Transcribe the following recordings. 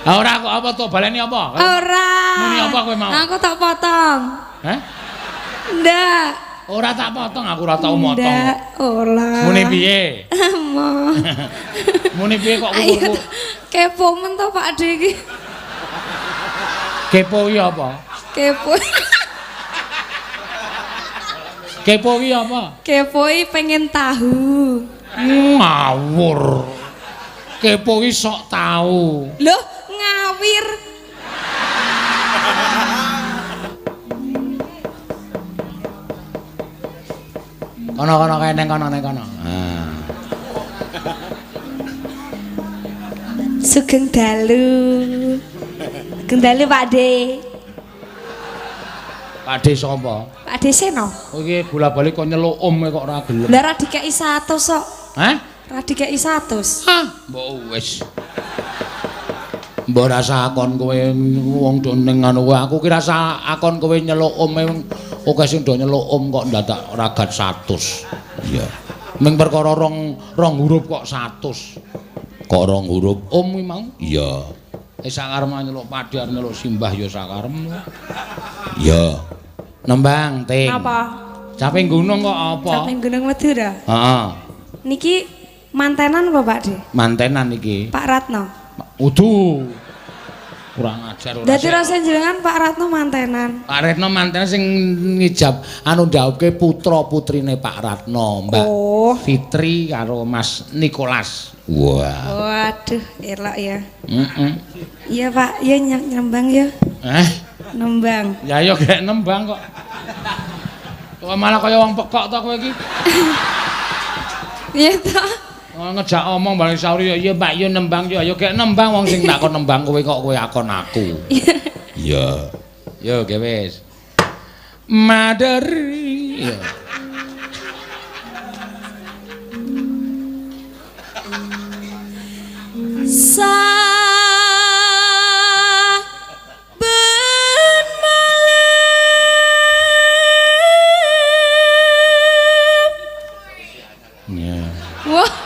Ora kok apa to baleni apa? Ora. Muni apa kowe mau? Aku tak potong. Hah? Ndak. Ora tak potong, aku ora tau motong. Ndak, ora. Muni piye? Mo. Muni piye kok kuku? Kepo men to Pak De iki. Kepo iki apa? Kepo. Kepo iki apa? Kepo iki pengen tahu. Ngawur. Kepo iki sok tahu. Loh, ngawir. Kono-kono kae neng kono neng kono. Ah. Sugeng dalu. Sugeng dalu Pak De. Pak De sapa? Pak De Seno. Oh iki bola-bali kok nyeluk om kok ora gelem. Lah ra dikeki 100 kok. Hah? Ra dikeki 100. Hah, mbok wis. Mbok rasa akon kowe wong do ning anu aku ki rasa akon kowe nyeluk om oke sing do nyeluk om kok ndadak ragat 100. Iya. Ming perkara rong huruf kok 100. Kok rong huruf om kuwi mau? Iya. Sakarepmu nyeluk padhe arep nyeluk simbah ya sakarepmu. Iya. Nembang ting. Apa? Caping gunung kok apa? Caping gunung Madura. Heeh. Niki mantenan apa Pak De? Mantenan iki. Pak Ratno. Udu. Kurang ajar ora. Dadi rasa jenengan Pak Ratno mantenan. Pak Ratno mantenan sing ngijab anu ndhawuhke putra-putrine Pak Ratno, Mbak Fitri karo Mas Nicholas. Wah. Waduh, elok ya. Heeh. Iya, Pak, ya nembang ya. Eh? Nembang. Ya ya gek nembang kok. Kok malah kaya wong pekok to kowe iki. Iya to. Ngejak omong bali sauri ya iya Pak yo nembang yo ayo gek nembang wong sing takon nembang kowe kok kowe akon aku. Iya. Yo ge wis. Maderi. Iya. Saben malam. Iya. Wah.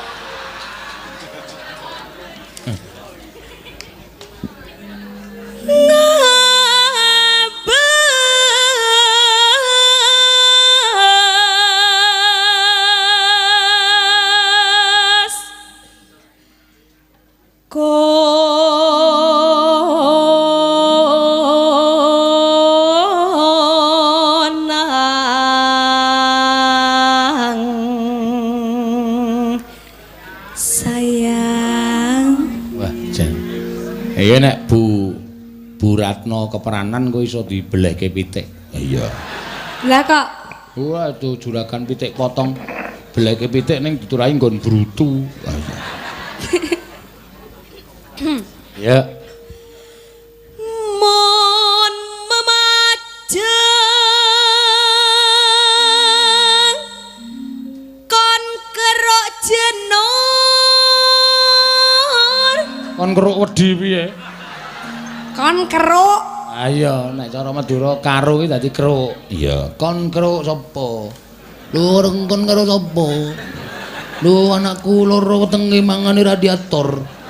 Ngabas konang sayang. Wah, jan. Iya nek Bu Ratno keperanan kowe iso dibelehke pitik. Iya. Lah kok waduh juragan pitik potong belehke pitik ning diturahi nggon brutu. Ya. Mun memajeng kon keruk jenur. Kon keruk wedi piye? Kon keruk. Ayo nek cara Madura karo ki dadi keruk. Iya, kon keruk sapa? Lho kon karo sapa? Lho anakku loro wetenge mangane radiator.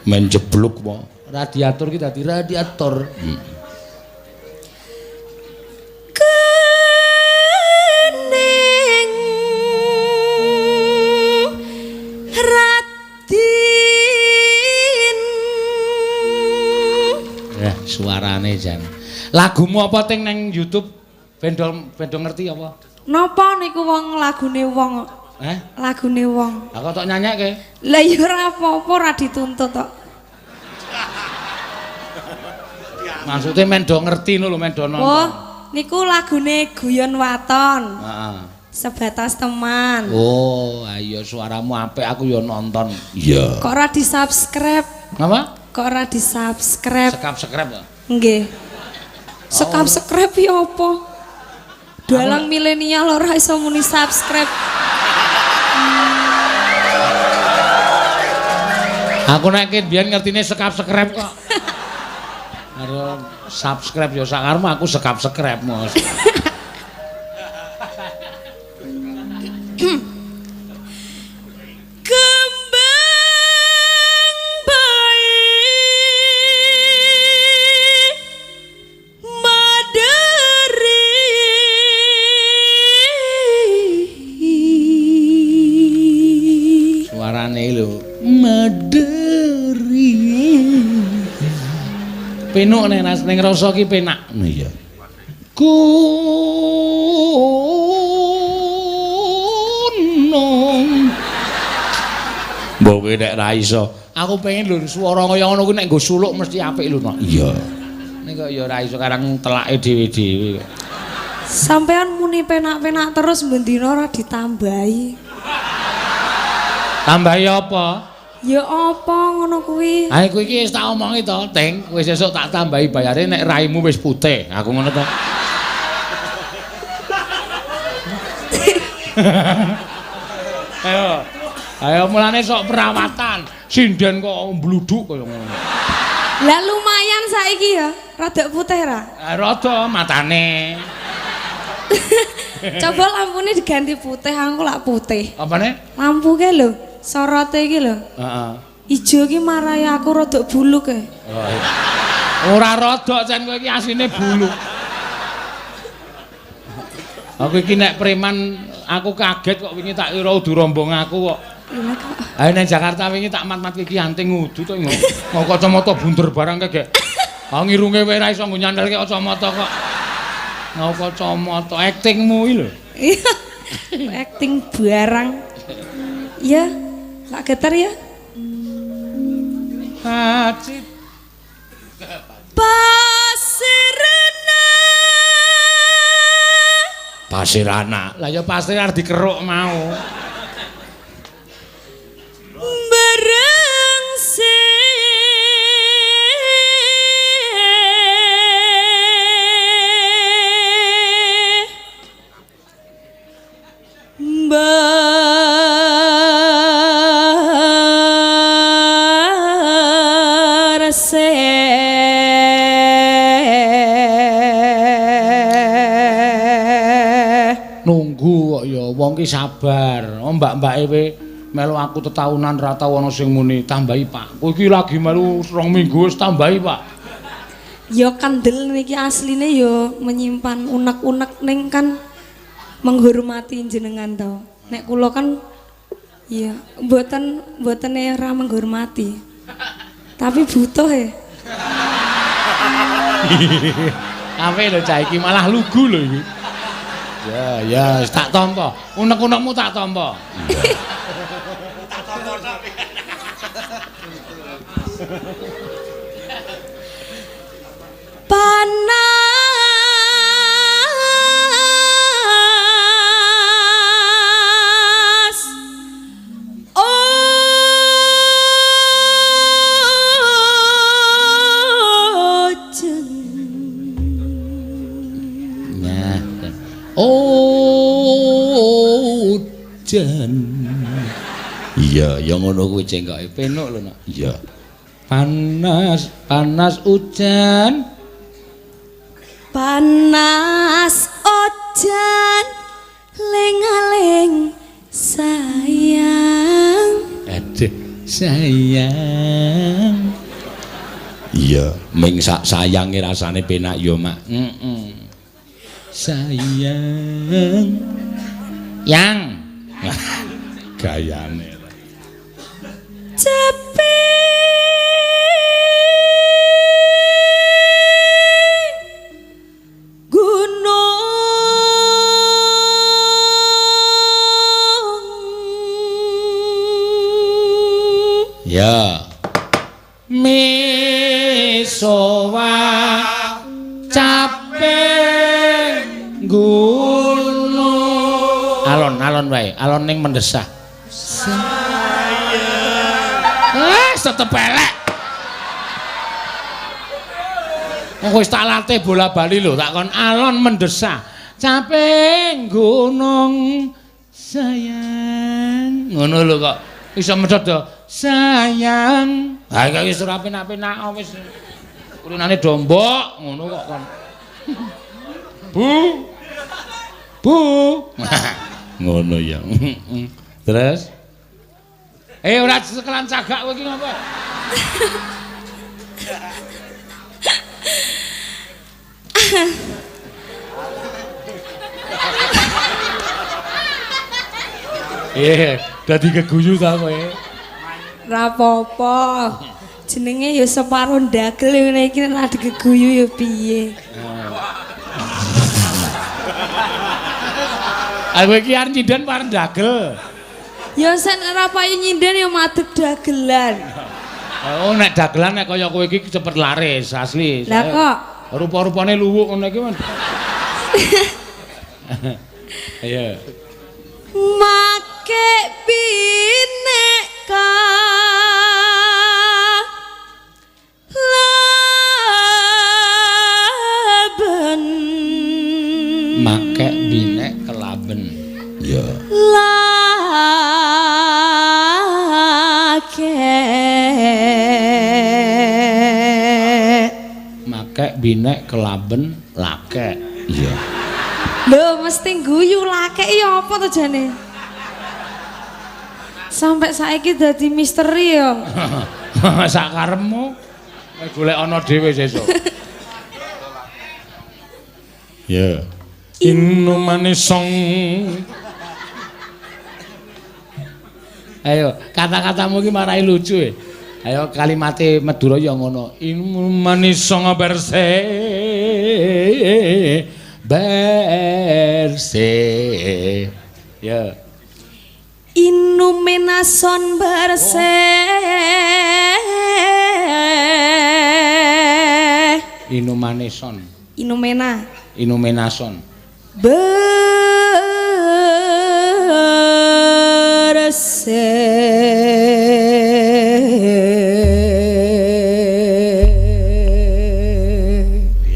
Menjebluk wae. Radiator ki dadi radiator. Kening Radin. Ya, suarane jan. Lagumu apa ting nang YouTube? Ben do ngerti apa? Napa niku wong lagune wong? Eh? Lagune wong. Lah kok tok nyanyekke? Lah ya ora apa-apa, ora dituntut tok. Maksudnya men do ngerti lho, men do nonton. Oh, niku lagune Guyon Waton. Heeh. Sebatas teman. Oh, ayo suaramu apik aku ya nonton. Iya. Kok ora di-subscribe? Napa? Kok ora di-subscribe? Sekap-subscribe to? Nggih. Sekap-subscribe ya apa? Dalang milenial ora iso muni subscribe. Aku nek biyen ngertine sekap-subscribe kok. Karo subscribe ya sakarmu aku sekap-subscribe Mas. Kembang baik Penuk ning ning rasa ki penak. Iya. Gunung. Mbok kowe nek ra iso. Aku pengen lho swara kaya ngono kuwi nek nggo suluk mesti apik lho, Nok. Iya. Ning kok ya ora iso karang telake dhewe-dhewe kok. Sampean muni penak-penak terus bendina ora ditambahi. Tambahi apa? Ya apa ngono kuwi? Ha iku iki wis tak omongi to, Ting. Wis sesuk tak tambahi bayare nek raimu wis putih. Aku ngono to. Ayo. Ayo mulane sok perawatan. Sinden kok mbluduk kaya ngono. Lah lumayan saiki ya, rada putih ra? Rada matane. Coba lampune diganti putih, aku lak putih. Apane? Lampu ke lho, sorote iki lho. Heeh. Ijo ki marai aku rada buluk e. Oh, iya. Ora rada cen kowe iki asline buluk. Aku iki nek preman aku kaget kok wingi tak kira udu rombong aku kok. Iya kok. Ayo nang Jakarta wingi tak mat-mat iki anting udu to ngono. Kok kacamata bunder barang kek. Ah ngirunge wae ra iso nggo nyandelke kacamata kok. Nggo kacamata aktingmu iki lho. Iya. Acting barang. Iya, tak getar ya. Hajib. Pasirana. Pasirana. Lah ya pasir arep dikeruk mau. Berengse. Berse. Nunggu kok ya wong ki sabar. Oh mbak-mbake we melu aku tetaunan ra tau ana sing muni tambahi Pak. Kowe iki lagi melu 2 minggu wis tambahi Pak. Ya kandel niki asline ya menyimpan unek-unek ning kan menghormati jenengan to. Nek kula kan ya mboten mboten ora menghormati. Tapi butuh ya. Ape lho cah iki malah lugu lho iki. Ya ya tak tampa. Unek-unekmu tak tampa. Tak tampa tapi. Panas ojen. Nah, ojen. Iya, ya ngono kuwi cengkoke penuk lho, Nak. Iya. Panas, panas ujan. Panas ojan ling-aling sayang. Aduh, sayang. Iya, ming sak sayange rasane penak ya, Mak. Heeh. Sayang. Yang. Gayane. Cepi gunung. Ya. Misowa capek gunung. Alon-alon wae, alon ning mendesah. Sayang. Tetep elek. Wong wis tak latih bola-bali lho, tak kon alon mendesah. Capek gunung sayang. Ngono lho kok iso medhot to. Sayang. Ha iki wis ora penak-penak wis. Kulunane dombok ngono kok kon. Bu. Bu. Ngono ya. Terus ora sekelan cagak kowe iki ngapa? Dadi keguyu ta kowe? Ora apa-apa. Jenenge ya separo ndagel ngene iki nek digeguyu ya piye. Aku iki arep nyinden pareng dagel. Ya sen ora payu nyinden ya madeg dagelan. Oh nek dagelan nek kaya kowe iki cepet laris asli. Lah kok rupa-rupane luwuk ngono iki. Ayo. Make bineka laben. Make binek kelaben. Ya. Lake. Make binek kelaben lake. Iya. Lho mesti guyu lake ya apa to jane? Sampai saiki dadi misteri ya. Sak karepmu kowe golek ana dhewe sesuk. Ya. Inumanisong. Ayo, kata-katamu iki marai lucu e. Ayo kalimate Madura ya ngono. Inumanisong berse. Berse. Ya. Inumenason berse. Inumaneson. Inumena. Inumenason. Berse.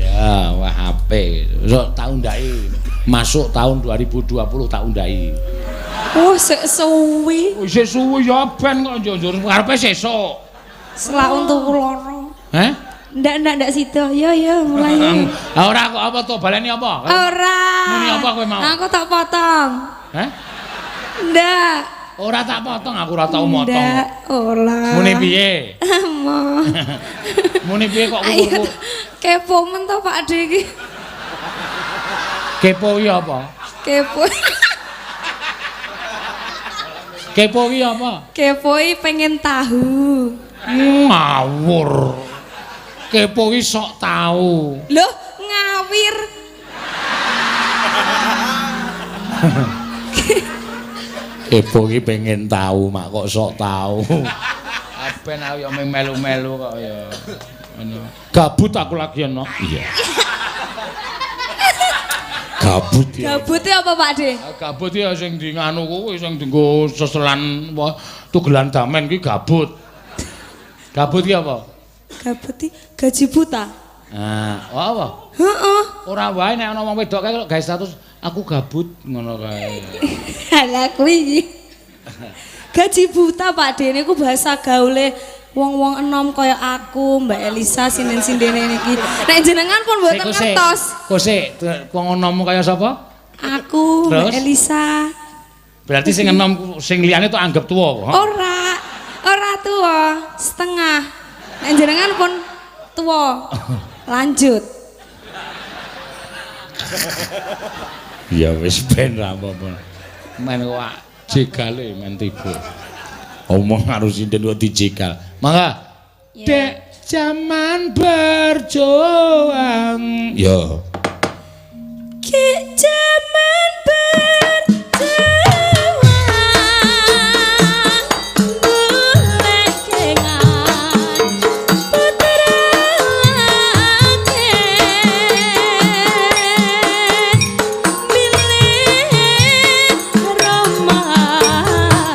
Ya, wah apik. Sok tak undai. Masuk tahun 2020 tak undai. Oh, sik suwi. Oh, sik suwi ya ben kok njur karepe sesuk. Selak untuku loro. Heh? Ndak sida. Ya ya mulai. Ha ora kok apa to baleni apa? Ora. Muni apa kowe mau? Aku tak potong. Heh? Ndak. Ora tak potong, aku ora tau motong. Ndak, ora. Muni piye? Mo. Muni piye kok kuku? Kepo men to Pak De iki. Kepo iki apa? Kepo. Kepo iki apa? Kepo iki pengen tahu. Ngawur. Kepo iki sok tahu. Loh, ngawir. Kepo iki pengen tahu, mak kok sok tahu. Ben aku ya melu-melu kok ya. Gabut aku lagi ana. Iya. Gabut ya. Gabut apa Pak De? Gabut ya sing di nganu kuwi sing dienggo seselan apa tugelan damen kuwi gabut. Gabut ki apa? Gabut ki gaji buta. Nah, apa? Heeh. Ora wae nek ana wong wedok kae kok gawe status aku gabut ngono kae. Lah kuwi iki. Gaji buta Pak De niku bahasa gaule wong-wong enom kaya aku, Mbak Elisa sinden-sindene niki. Nek jenengan pun mboten ngertos. Kok sik, wong enom kaya sapa? Aku, Mbak Elisa. Berarti sing enom sing liyane tok anggap tuwa kok. Ora. Ora tuwa, setengah. Nek jenengan pun tuwa. Lanjut. Ya wis ben ra apa-apa. Men kok jegale men tiba. Omong karo sinden kok dijegal. Mangga. Yeah. Dek jaman berjuang. Ya. Ki jaman berjuang. Golek-gengan putrake milih romate.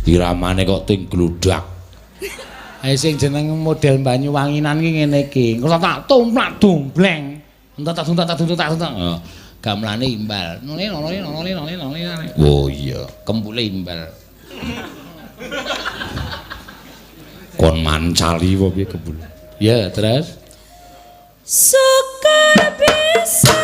Iramane kok ting gludak. Ae sing jeneng model Banyuwanginan ki ngene iki. Engko tak tumplak dombleng. Entak tak tak tak tak tak. Gamelane imbal. None none none none none. Oh iya, kempule imbal. Kon mancali apa piye kempule? Ya, terus syukur bisa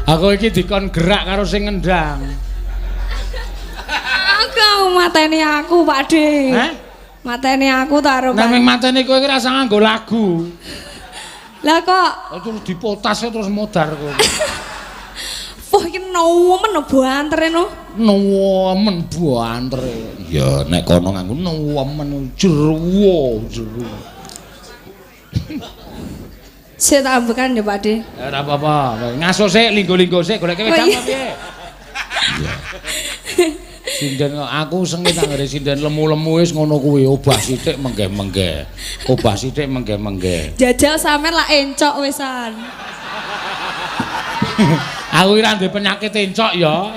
Aku iki dikon gerak karo sing ngendang. Aku mateni aku, Pak De. Hah? Mateni aku ta karo. Nek mateni kowe iki rasa nganggo lagu. Lah kok terus dipotas terus modar kowe. Wah iki nemen bantere no. Nemen bantere. Ya nek kono nganggo nemen jeruwo jeru. Sik tak ambekan ya Pak De. Ya ora apa-apa. Ngaso sik linggo-linggo sik goleke wedang apa piye? Sinden aku sengit anggere sinden lemu-lemu wis ngono kuwi obah sithik menggeh-menggeh. Obah sithik menggeh-menggeh. Jajal sampean lak encok wisan. Aku ora duwe penyakit encok ya.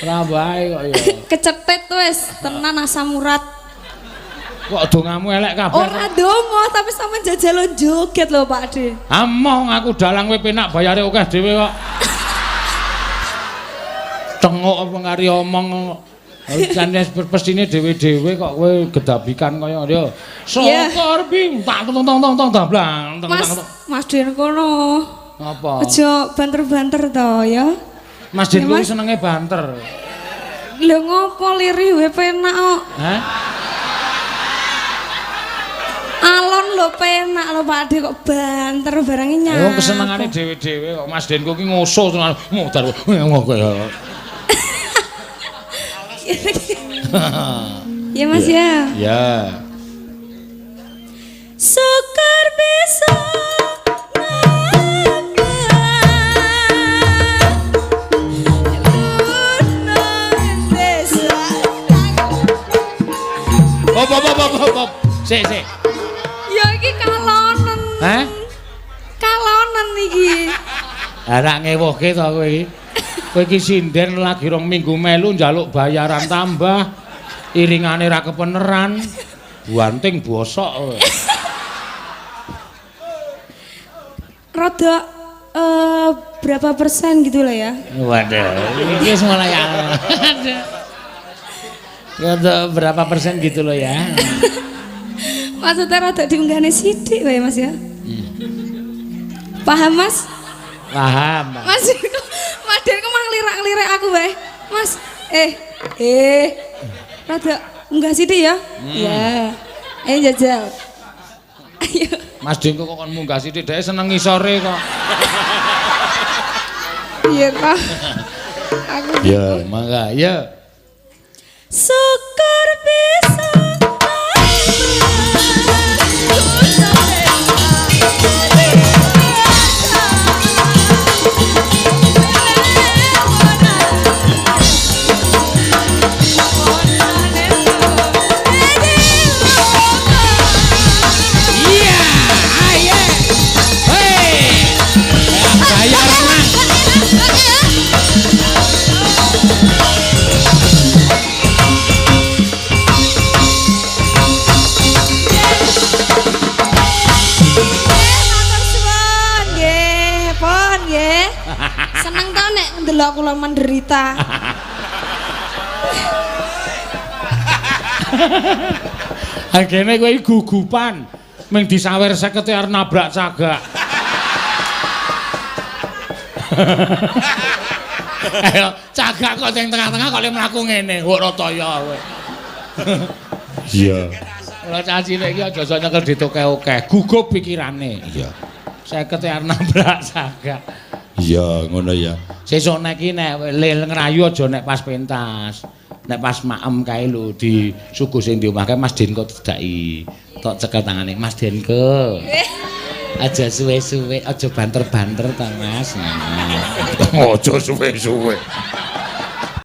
Ora wae kok ya. Kecetit wis tenan asam urat. Kok dongamu elek kabeh? Ora donga, tapi sampean jajal joget lho Pak De. Amoh aku dalang kowe penak bayare akeh dhewe kok. Tengok apa ngari omong jane pestine dhewe-dhewe kok kowe gedabikan kaya yo. Syukur bim tak tong tong tong tong dablang. Mas, Mas Den kono. Apa? Aja banter-banter to ya. Mas Den kuwi senenge banter. Lho ngopo lirih wae penak kok. Hah? Alon lho penak lho Pak De kok banter barangnya nyapa. Wong kesenengane dhewe-dhewe kok Mas Denku ki ngoso tenan modar. Ya Mas ya. Ya. Syukur bisa Hop hop hop hop hop. Sik sik. Ya iki kalonen. Hah? Kalonen iki. Ha rak ngewohke to kowe iki. Kowe iki sinden lagi rong minggu melu njaluk bayaran tambah. Iringane ra kepeneran. Buanting bosok kowe. Rada berapa persen gitu lah ya. Waduh, iki wis mulai. Rada berapa persen gitu loh ya. Maksudnya rada diunggahne sithik wae Mas ya. Paham Mas? Paham. Mas, Mas Den kok mang lirak-lirik aku wae. Mas, rada unggah sithik ya. Iya. Ayo jajal. Ayo. Mas Dengko kok kon munggah sithik dhek seneng ngisore kok. Iya ta. Aku Ya, mangga. Ya. syukur bisa. Iya, ayo. Hei. Gaya renang. Matur suwun nggih, pun nggih. Seneng to nek ndelok kula menderita. Agene kowe iki gugupan. Ming disawer 50 arep nabrak cagak. Ayo, cagak kok sing tengah-tengah kok le mlaku ngene, kok rataya kowe. Iya. Kula cah cilik iki aja sok nyekel ditokeh-okeh, gugup pikirane. Iya. 50 arep nabrak cagak. Iya, ngono ya. Sesuk nek iki nek lel ngrayu aja nek pas pentas. Nek pas maem kae lho disuguh sing di omah kae Mas Denko tedaki. Tok cekel tangane Mas Denko. Aja suwe-suwe, aja banter-banter ta Mas. Aja suwe-suwe.